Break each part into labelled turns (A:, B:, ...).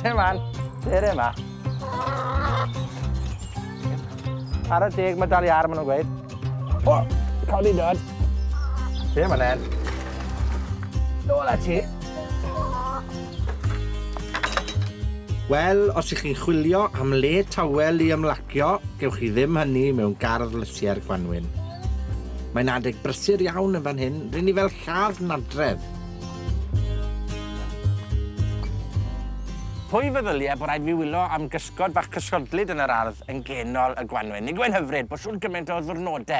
A: Dere man. Dere 'ma. Ar y deg ma' dal iar ma' nw'n gweud. O! Codi dod. Be' man 'en? Nôl â ti.
B: Wel, os 'ych chi'n chwilio am le tawel i ymlacio, gewch chi ddim hynny mewn gardd lysiau'r gwanwyn. Mae'n adeg brysur iawn yn fan hyn, rŷn ni fel lladd nadredd.
A: Pwy feddylie bo' raid fi wylo am gysgod bach cysgodlyd yn yr ardd yn genol y gwanwyn? Nag yw e'n hyfryd bo' shwd gyment o ddiwrnode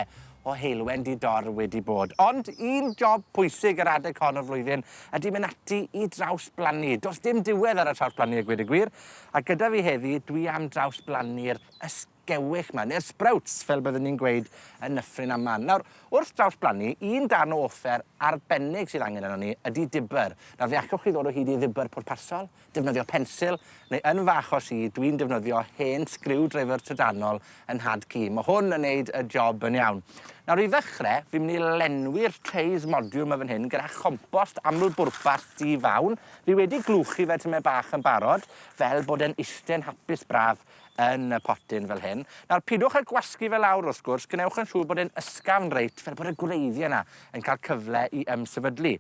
A: o heulwen di-dor wedi bod. Ond un job pwysig yr adeg hon o'r flwyddyn ydi mynd ati i drawsblannu. Does dim diwedd ar y trawsblannu a gweud y gwir, a gyda fi heddi dwi am drawsblannu'r ysgewyll 'ma, neu'r sprouts fel byddwn ni'n gweud yn Nyffryn Aman. Nawr, wrth drawsblannu, un darn o offer arbennig sydd angen arnon ni ydi dibber. Nawr, fe allwch chi ddod o hyd i ddibber pwrpasol, defnyddio pensil, neu yn fy achos i, dwi'n defnyddio hen screwdriver trydanol yn nhad cu. Mae hwn yn neud y job yn iawn. Nawr i ddechrau, fi'n mynd i lenwi'r trays modiwl 'ma fan hyn gyda chompost amlbwrpas di-fawn. Fi wedi glwchu fe tymed bach yn barod, fel bod e'n iste'n hapus braf yn y potyn fel hyn. Nawr, pidwch â gwasgu fe lawr wrth gwrs, gwnewch yn siŵr bod e'n ysgafn reit, fel bod y gwreiddiau yna yn cael cyfle i ymsefydlu.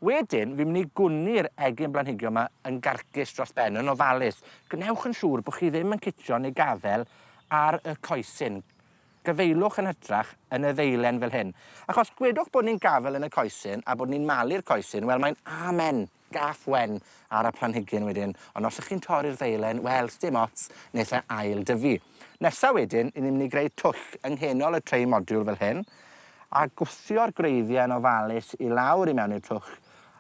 A: Wedyn, fi'n mynd i gwni'r egin blanhigion 'ma yn garcus dros ben, yn ofalus. Gwnewch yn siŵr bod chi ddim yn citsio neu gafel ar y coesyn. Gafaelwch yn hytrach yn y ddeilen fel hyn. Achos gwedwch bod ni'n gafel yn y coesyn a bod ni'n malu'r coesyn, wel mae'n amen, gaff wen ar y planhigyn wedyn. Ond os ych chi'n torri'r ddeilen, wel, sdim ots, neith e ail dyfu. Nesa wedyn, 'yn ni'n mynd i greu twll yng nghenol y tray modiwl fel hyn. a gwthio'r gwreiddiau yn ofalus i lawr i mewn i'r twll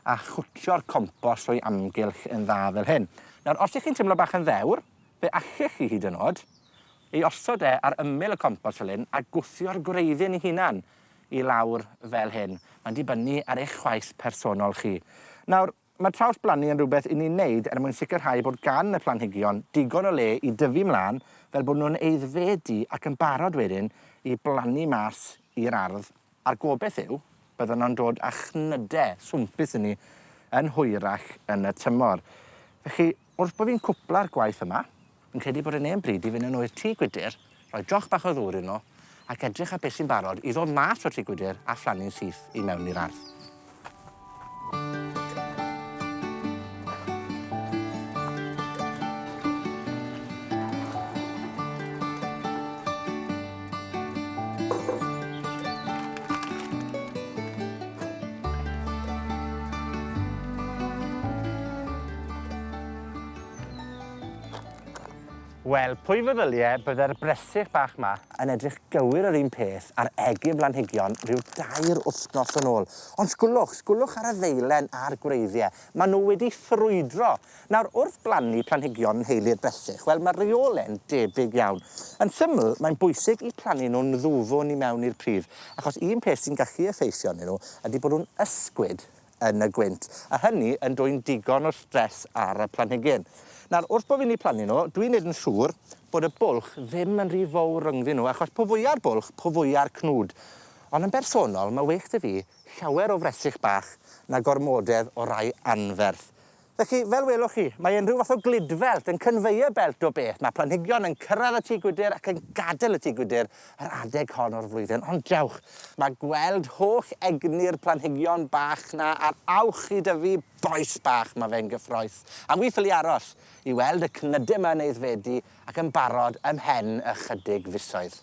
A: a chwtio'r compost o'i amgylch yn dda fel hyn. Nawr, os ych chi'n teimlo bach yn ddewr, fe allech chi hyd yn oed ei osod e ar ymyl y compost fel hyn a gwthio'r gwreiddyn ei hunan i lawr fel hyn. Mae'n dibynnu ar eich chwaeth personol chi. Nawr, Mae trawsblannu yn rhywbeth 'yn ni'n neud er mwyn sicrhau bod gan y planhigion digon o le i dyfu mlan fel bod nhw'n aeddfedu ac yn barod wedyn i blannu mas i'r ardd a'r gobeth yw bydden nhw'n dod â chnyde swmpus i ni yn hwyrach yn y tymor. Felly, wrth bo fi'n cwpla'r gwaith yma, fi'n credu bod e'n hen bryd i fynd yn ôl i'r tŷ gwydyr, rhoi joch bach o ddŵr yno, ac edrych ar beth sy'n barod i ddod mas o'r tŷ gwydr a phlannu'n syth i mewn i'r ardd. Wel, pwy feddylie bydde'r bresych bach 'ma yn edrych gywir yr un peth a'r egin blanhigion rhyw dair wthnos yn ôl. Ond sgwlwch, sgwlwch ar y ddeilen a'r gwreiddie. Ma' nhw wedi ffrwydro. Nawr, wrth blannu planhigion yn nheulu'r bresych, wel, ma'r reole'n debyg iawn. Yn syml, mae'n bwysig i plannu nhw'n ddwfwn i mewn i'r pridd, achos un peth sy'n gallu effeithio arnyn nhw ydi bod nhw'n ysgwyd yn y gwynt, a hynny yn dwyn digon o stress ar y planhigyn. Nawr, wrth bo fi'n 'u plannu nhw, dwi'n neud yn siŵr bod y bwlch ddim yn rhy fowr rhyngddyn nhw, achos po fwya'r bwlch, po fwya'r cnwd. Ond yn bersonol, ma' well 'da fi llawer o fresych bach na gormodedd o rai anferth. Felly, fel welwch chi, mae e'n rhyw fath o gludfelt, yn conveyor belt o beth. Mae planhigion yn cyrraedd y tŷ gwydr ac yn gadael y tŷ gwydr yr adeg hon o'r flwyddyn. Ond dewch, mae gweld holl egni'r planhigion bach 'na a'r awch i dyfu bois bach, mae fe'n gyffrous. A wi ffili aros i weld y cnyde 'ma yn aeddfedu ac yn barod ymhen ychydig fisoedd.